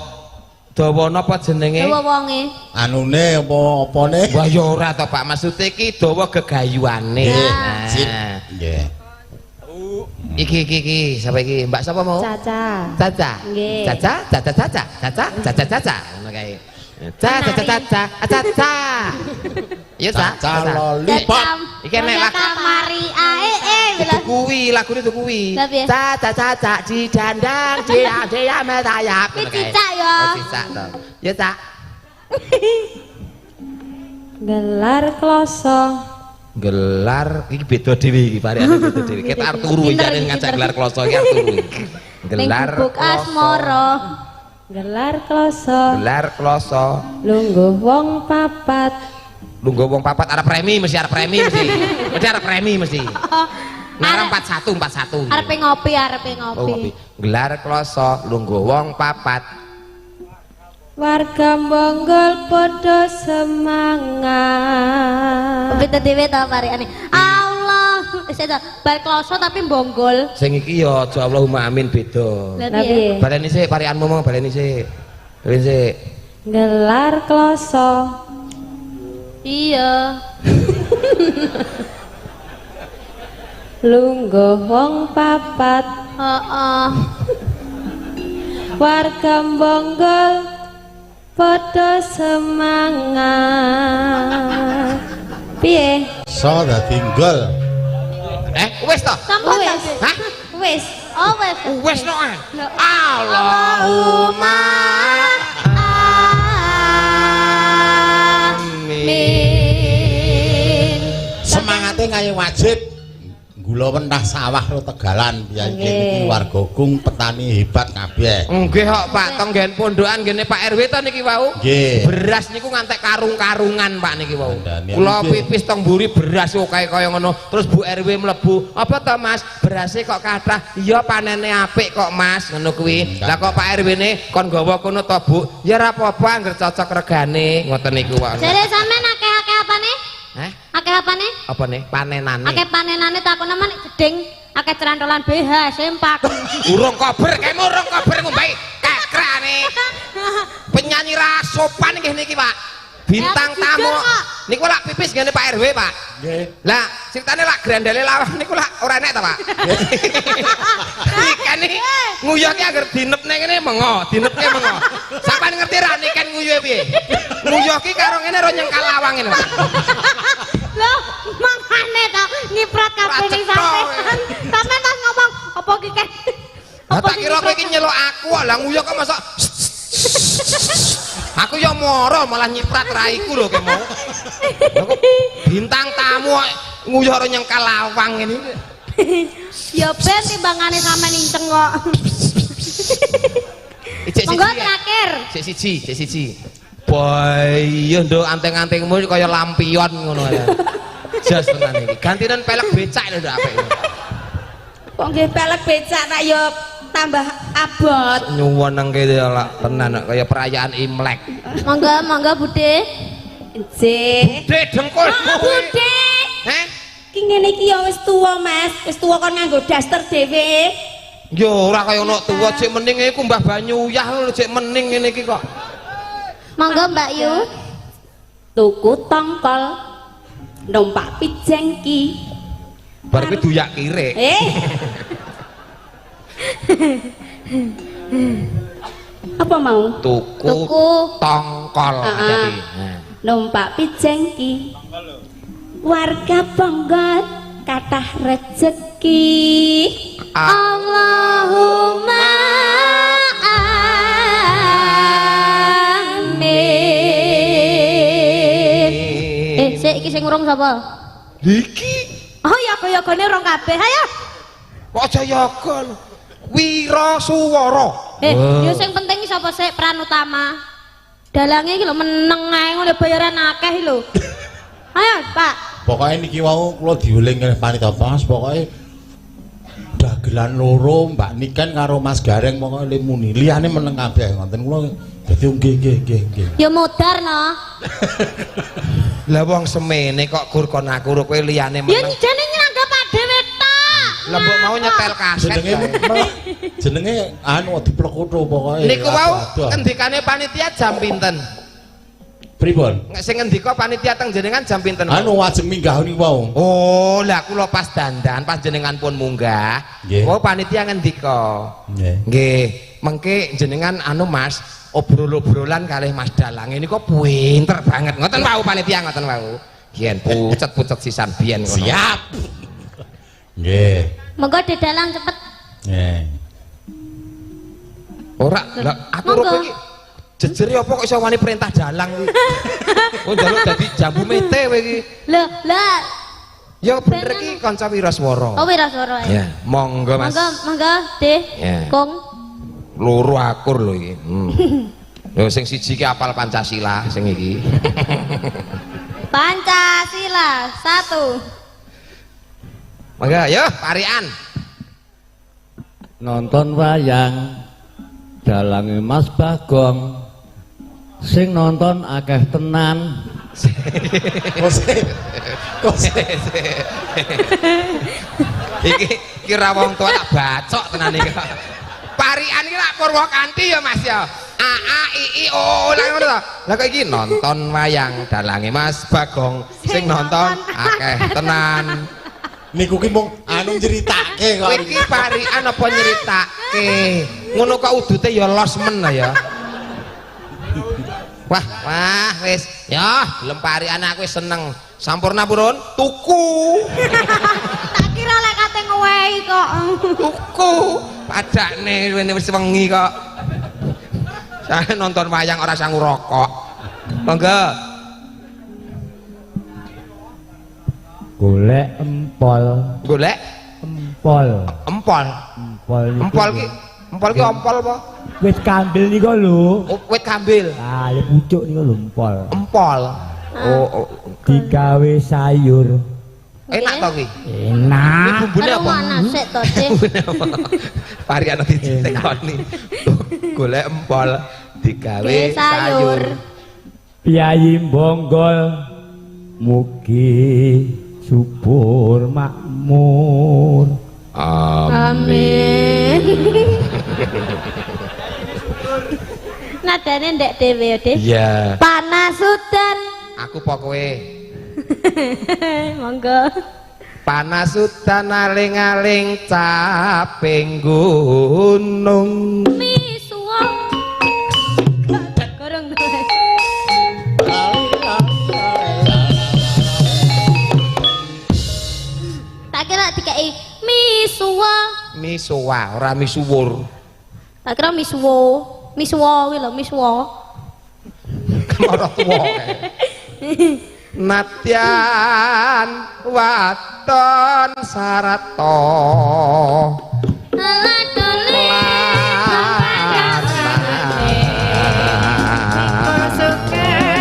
dawa napa jenenge? Dawa wonge. Anune apa apane? Wah ya ora to Pak, maksude iki dawa gegayuane. Nggih. Nggih. Iki iki iki sapa iki? Mbak sapa mau? Caca. Caca. Nggih. Caca, caca caca, caca, caca caca. Ngono kae. Caca caca caca, caca. Ya ta. Caca lollipop. Iki nek lagu mari ae eh kuwi lagune tuh kuwi. Caca caca di dandang dia dia metayap. Iki cicak ya. Oh cicak to. Ya cak. Gelar kloso. Gelar iki beda dhewe iki variane beda dhewe. Kita arep turu jane ngajak gelar kloso iki arep turu. Gelar asmara. Gelar kloso. Gelar kloso. Lungguh wong papat. Lungguh wong papat arep premi mesti arep premi mesti. Mesti arep premi mesti. Ngarep 41 41. Arepe ngopi, arepe ngopi. Oh, ngopi. Gelar kloso lungguh wong papat. Warga Bonggol podo semangat. Beda dhewe ta variane. Allah, wis ta bar kloso tapi bonggol. Sing iki ya aja Allahumma amin beda. Lah piye? Baleni sik varianmu mong baleni sik. Baleni sik. Gelar kloso. Iya. Lungguh wong papat. Heeh. Warga Bonggol podo semangat. Piye? So dadi gol. Wis to? Wis. Hah? Wis. Oh wis. Wis no. Allahumma amin. Semangate kaya wajib. Gula mentah sawah ro Tegalan piye iki warga Gung petani hebat kabeh. Nggih kok Pak, tenggen pondokan ngene Pak RW to niki wau. Nggih. Beras niku ngantek karung-karungan Pak niki wau. Kula pipis teng mburi beras akeh kaya ngono. Terus Bu RW mlebu, "Apa to Mas? Berase kok kathah?" "Iya panene apik kok Mas." Ngono kuwi. Lah kok Pak RW-ne kon nggawa kono to Bu? "Ya ora apa-apa angger cocok regane." Ngoten niku wae. Jare sampean akeh-akeh apane? Hah? Akeh apane? Apane? Panenane. Akeh panenane takon nemen jeding, akeh cerantolan BH sempak. Urung kober, kemu urung kober ngombahi kekrane. Penyanyi ra sopan nggih niki, Pak. Bintang tamu. Niku lak pipis ngene Pak RW, Pak. Nggih. Lah, ceritane lak grandale lawang niku lak ora enek ta, Pak? Niken iki nguyuh ki angger dinepne ngene mengo, dinepne mengo. Sampeyan ngerti ra niken nguyuhe piye? Nguyuh ki karo ngene ro nyengkal lawang ngene, Pak. Loh, mangkane ta nyiprat kabeh ning sampean. Sampean tas ngomong apa ki ken? Lah tak kira kowe iki nyeluk aku kok, lah nguyuh kok mosok aku ya moro malah nyiprat raiku lho kemo. Bintang tamu nguyuh karo nyengkal lawang ngene. Ya ben timbangane sampean inceng kok. Monggo terakhir. Sik siji, sik siji. Boy, yo nduk anteng-antengmu kaya lampion ngono ya. Jos tenan iki. Gantinen pelek becak lho nduk apik. Kok nggih pelek becak tak yo tambah abot. Nyuwun nang kene lak tenan kaya perayaan Imlek. Monggo, monggo Bude. Nggih. Bude dengkul. Bude. Heh? Ki ngene iki ya wis tuwa, Mas. Wis tuwa kon nganggo daster dhewe. Yo ora kaya ono tuwa cek mening iku Mbah Banyu uyah lho cek mening ngene iki kok. Monggo Mbak Yu. Tuku tongkol numpak pijengki. Bar kuwi duyak kirik. Apa mau? Tuku tongkol hati-hati. Numpak pijengki. Warga Bonggol kathah rejeki. Allahumma amin. Sik iki sing urung sapa? Iki. Oh yaga-yagane urung kabeh. Ayo. Kok aja yaga lho. Wira Suwara. Yo sing penting sapa sik peran utama. Dalange iki lho meneng ae ngono bayaran akeh lho. Ayo, Pak. Pokoke niki wau kula diuling kalih panitia Mas, pokoke dagelan loro Mbak Niken karo Mas Gareng pokoke limuni. Liyane meneng kabeh ngoten kula Dadi nggih nggih nggih nggih. Ya modar no. Lah wong semene kok gur kon aku kowe liyane Ya meneng. jane nyanggep dhewe tok. Lah mbok mau nyetel kaset. Jenenge jenenge anu diplekuthu pokoke. Niku wau ngendikane panitia jam pinten? Pripun? Sing ngendika panitia teng jenengan jam pinten? Anu wajeng minggah niku wau. Oh, lah kula pas dandan, pas jenengan pun munggah. Oh, panitia ngendika. Nggih. Nggih, mengke jenengan anu Mas, obrol-obrolan kalih Mas Dalang ini kok pinter banget. Ngoten wau panitia ngoten wau. Biyen pucet-pucet sisan biyen ngono. Siap. Nggih. Monggo didalang cepet. Nggih. Ora, lah aku ora iki jejer apa kok iso wani perintah dalang kuwi. Oh njaluk dadi jambu mete kowe iki. Lho, lah. Ya bener iki kanca Wiraswara. Oh Wiraswara ya. Monggo Mas. Monggo, monggo, Deh. Kong. Loro akur lho iki. Lho sing siji ki apal Pancasila sing iki. Pancasila 1. Monggo yo parikan. Nonton wayang dalange Mas Bagong. Sing nonton akeh tenan. Iki kira wong tua tak bacok tenan iki. Parikan iki lak Purwakanti ya Mas ya. A A I I O O lah ngono to. Lah kok iki nonton wayang dalange Mas Bagong sing nonton akeh tenan. Niku ki mung anu nyeritake kok. Iki parikan apa nyeritake? Ngono kok udute ya los men ya. Wah, wah wis. Ya, gelem parikan aku wis seneng. Sampurna purun, tuku. Tak kira lek kate ngewehi kok. Tuku. Padakne wis wengi kok. Saya nonton wayang ora sangu rokok. Monggo. Golek empol. Golek empol. Empol. Empol. Empol ki, empol ki ompol apa? Wit kambil niku lho. Oh, wit kambil. Ah, ya pucuk niku lho empol. Empol. Oh, oh. Digawe sayur. Enak to ki? Enak. Bumbune apa? Sik to, Dik. Parikan ditekoni. Golek empol digawe sayur. Piyayi Bonggol mugi subur makmur. Amin. Nadane ndek dhewe ya, Dik. Iya. Panas udan. Aku po kowe. Monggo. Panas udan aling-aling caping gunung. Misuwa. Gorong. Tak kira dikei misuwa. Misuwa, ora misuwur. Tak kira misuwo. Misuwo kuwi lho, misuwo. Ora tuwa. Natyan waton sarato.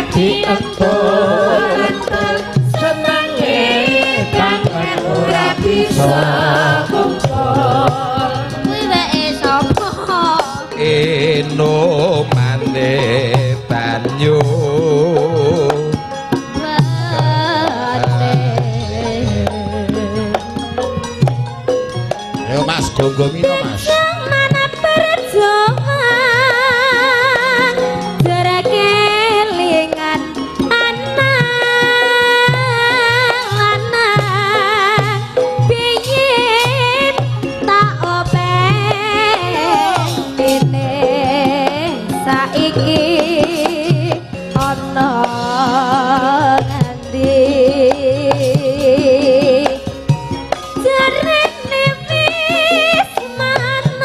Kuwi weke sapa? Enomane banyu. Ayo Mas, gonggo mino Mas. Mana perjuangan kelingan anak lanang biyen tak open dene saiki ana ngendi jarene wis manut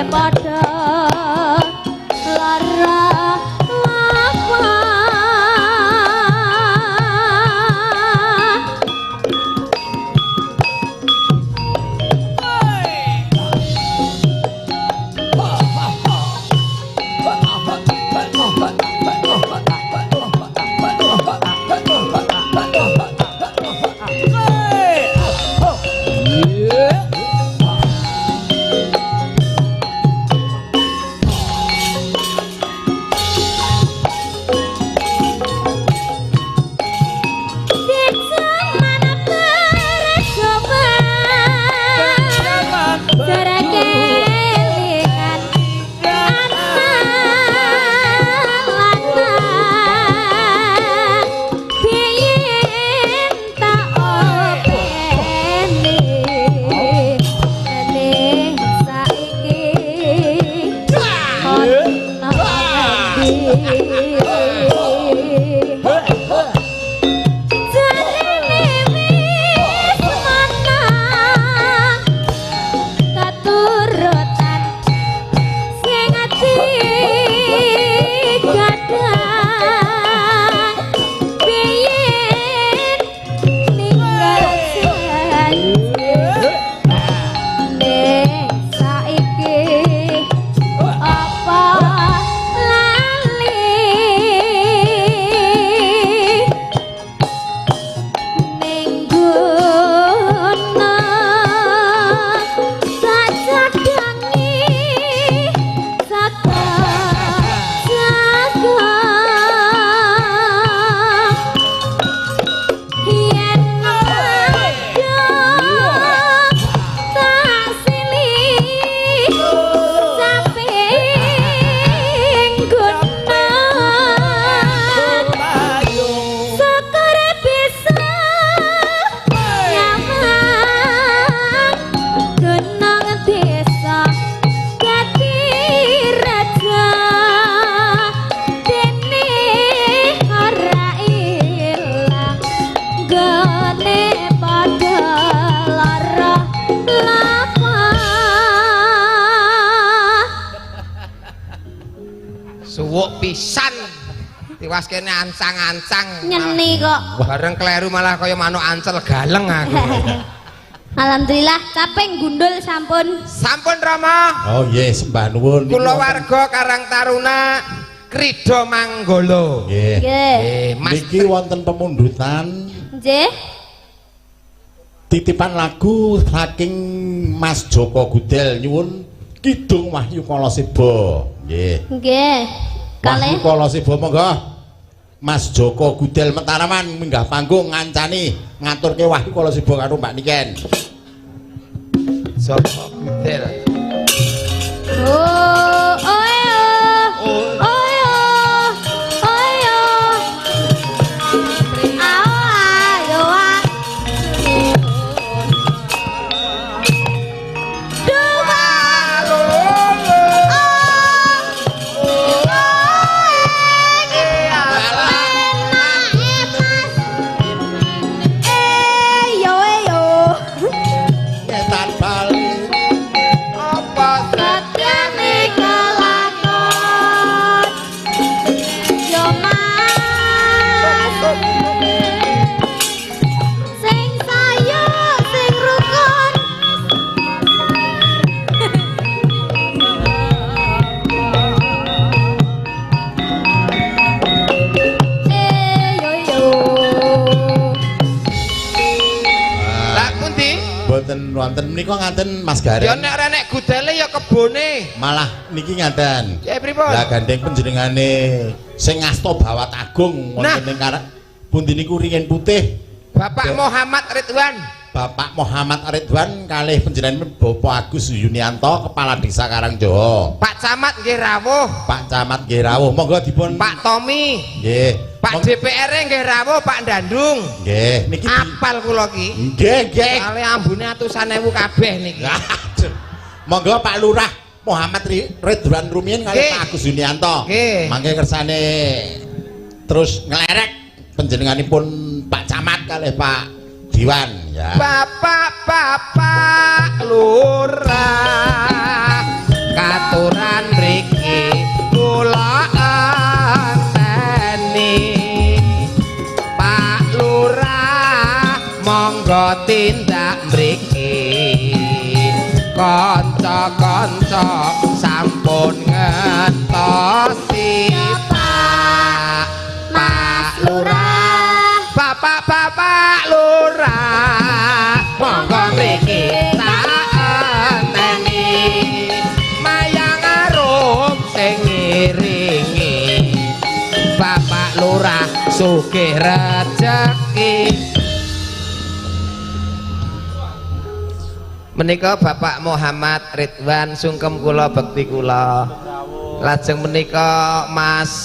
padha lara lapa. Suwuk pisan. Tiwas kene ancang-ancang. Nyeni kok. Bareng kleru malah kaya manuk ancel galeng aku. Alhamdulillah caping gundul sampun. Sampun Rama. Oh nggih, sembah nuwun. Kula warga Karang Taruna Krida Manggala. Nggih. Nggih. Mas niki wonten pemundutan. Nggih. Titipan lagu saking Mas Joko Gudel nyuwun Kidung Wahyu Kalasiba. Nggih. Nggih. Kalih Wahyu Kalasiba monggo. Mas Joko Gudel Mataraman minggah panggung ngancani ngaturke Wahyu Kalasiba karo Mbak Niken. Joko Gudel. Oh, oh, oh, oh, oh, ayo, Wonten menika ngaten Mas Gareng. Ya nek ora nek gudele ya kebone. Malah niki ngaten. Ya pripun? Lah gandeng panjenengane sing ngasta Bawat Agung wonten ing Karang pundi niku ringin putih. Bapak Muhammad Ridwan. Bapak Muhammad Ridwan kalih panjenenganipun Bapak Agus Yunianto Kepala Desa Karangjoho. Pak Camat nggih rawuh. Pak Camat nggih rawuh. Monggo dipun Pak Tommy. Nggih. Pak DPR nggih rawuh, Pak Dandung. Nggih, niki apal kula iki. Nggih, nggih. Kale ambune atusan ewu kabeh niki. Monggo Pak Lurah Muhammad Ridwan rumiyin kalih Pak Agus Yunianto. Nggih. Mangke kersane terus nglerek panjenenganipun Pak Camat kalih Pak Diwan ya. Bapak-bapak lurah. Kanca-kanca sampun ngentosi Pak Mas Lurah. Bapak-bapak lurah, monggo mriki tak enteni. Mayang arum sing ngiringi Bapak Lurah sugih rejeki. Menika Bapak Muhammad Ridwan sungkem kula bekti kula. Lajeng menika Mas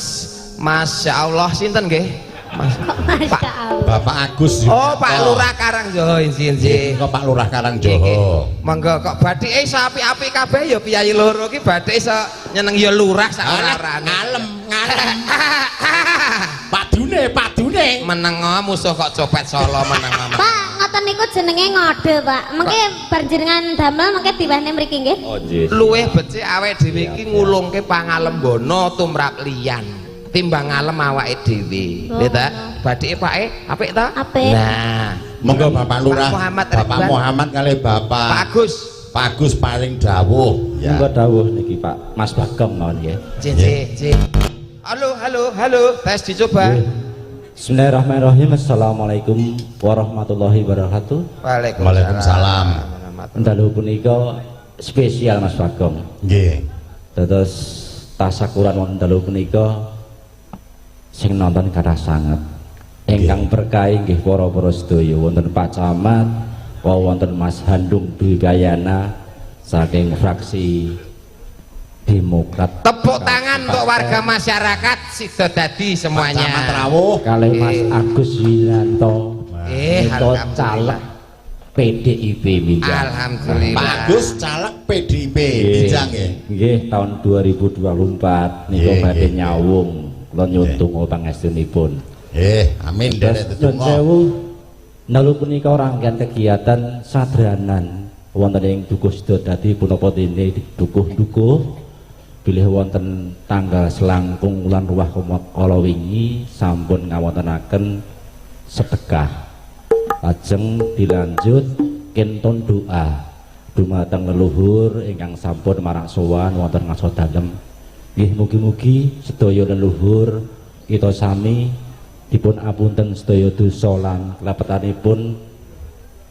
Masya Allah sinten nggih? Mas Masya Allah. Bapak Agus Oh, Yunanto. Pak Lurah Karangjoho inji. Nggih, Pak Lurah Karangjoho. Monggo kok bathike iso apik-apik kabeh ya piyayi loro ki bathike iso nyeneng ya lurah sak ora-orane. Ngalem, ngalem. Padune, padune. Menengo musuh kok copet Solo menengo. Pak, ngoten niku jenenge ngode, Pak. Mengke bar jenengan damel mengke diwehne mriki nggih. Oh nggih. Luwih becik awake dhewe iki ngulungke pangalembana tumrap liyan timbang ngalem awake dhewe. Nggih ta? Bathike Pake apik ta? Apik. Nah, monggo Bapak Lurah, Pak Muhammad Bapak Ridwan. Muhammad kali Bapak Pak Agus. Pak Agus paling dawuh. Ya. Monggo dawuh niki Pak Mas Bagong mawon nggih. J J J. Halo, halo, halo, tes dicoba. Bismillahirrahmanirrahim. Assalamualaikum warahmatullahi wabarakatuh. Waalaikumsalam. Dalu punika spesial Mas Bagong. Nggih. Dados tasakuran wonten dalu punika sing nonton kathah sanget. Ingkang berkahi nggih para-para sedaya wonten Pak Camat, wonten Mas Handung Dwi Kayana saking fraksi Demokrat. Tepuk tangan untuk warga masyarakat Sidodadi semuanya. Pak Camat rawuh kalih Mas Agus Winanto menika caleg PDIP Minjang. Alhamdulillah. Pak Agus caleg PDIP Minjang nggih. Nggih, tahun 2024 nika badhe nyawung kula nyuwun donga pangestunipun. Nggih, amin derek tetungga. Nyuwun sewu dalu punika rangkaian kegiatan sadranan wonten ing Dukuh Sidodadi punapa dene dukuh-dukuh bilih wonten tanggal selangkung wulan ruwah kala wingi sampun ngawontenaken sedekah. Lajeng dilanjut kinton doa dumateng leluhur ingkang sampun marak sowan wonten ngarsa dalem. Nggih mugi-mugi sedaya leluhur kita sami dipun apunten sedaya dosa lan kelepatanipun,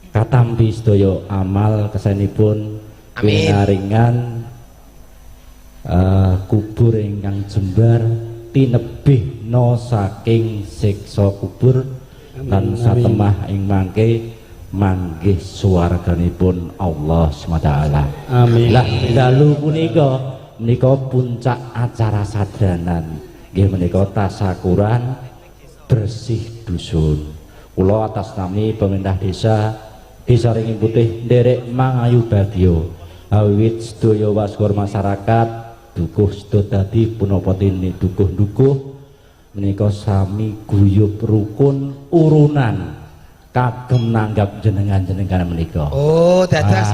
katampi sedaya amal kesanipun, pinaringan kubur ingkang jembar tinebihna saking siksa kubur lan satemah ing mangke manggih swarganipun Allah SWT. Amin. Lah dalu punika menika puncak acara sadranan nggih menika tasakuran bersih dusun. Kula atas nami pemerintah desa Desa Ringin Putih nderek mangayu bagya awit sedaya wasgor masyarakat Dukuh Sidodadi punapa dene dukuh-dukuh menika sami guyub rukun urunan kagem nanggap jenengan-jenengan menika. Oh, dados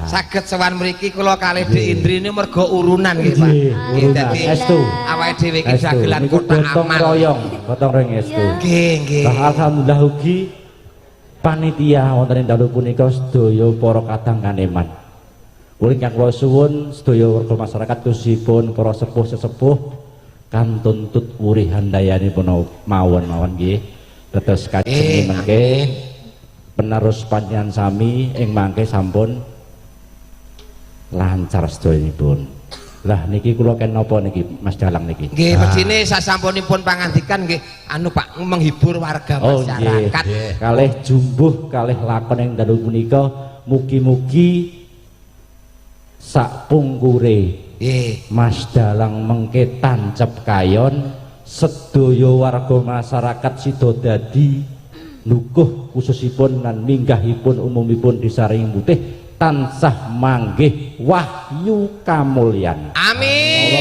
saged sowan mriki kula kalih Dik Indri ini mergo urunan nggih, Pak. Nggih, urunan. Estu. Awake dhewe iki dagelan kotak amal. Gotong royong, gotong royong estu. Nggih, nggih. Alhamdulillah ugi panitia wonten ing dalu punika sedaya para kadang kaneman. Kula ingkang kula suwun sedaya warga masyarakat khususipun para sepuh-sesepuh kantun tut wurih handayani mawon-mawon nggih. Dados kajeng mengke penerus panjenengan sami ing mangke sampun lancar sedayanipun. Lah niki kula ken napa niki Mas Dalang niki? Nggih, medine sasampunipun pangandikan nggih anu Pak menghibur warga masyarakat. Oh, kalih jumbuh kalih lakon ing dalu punika mugi-mugi sak pungkure Mas Dalang mengke tancep kayon sedaya warga masyarakat Sidodadi nukuh khususipun lan minggahipun umumipun Desa Ringin Putih tansah manggih wahyu kamulyan. Amin.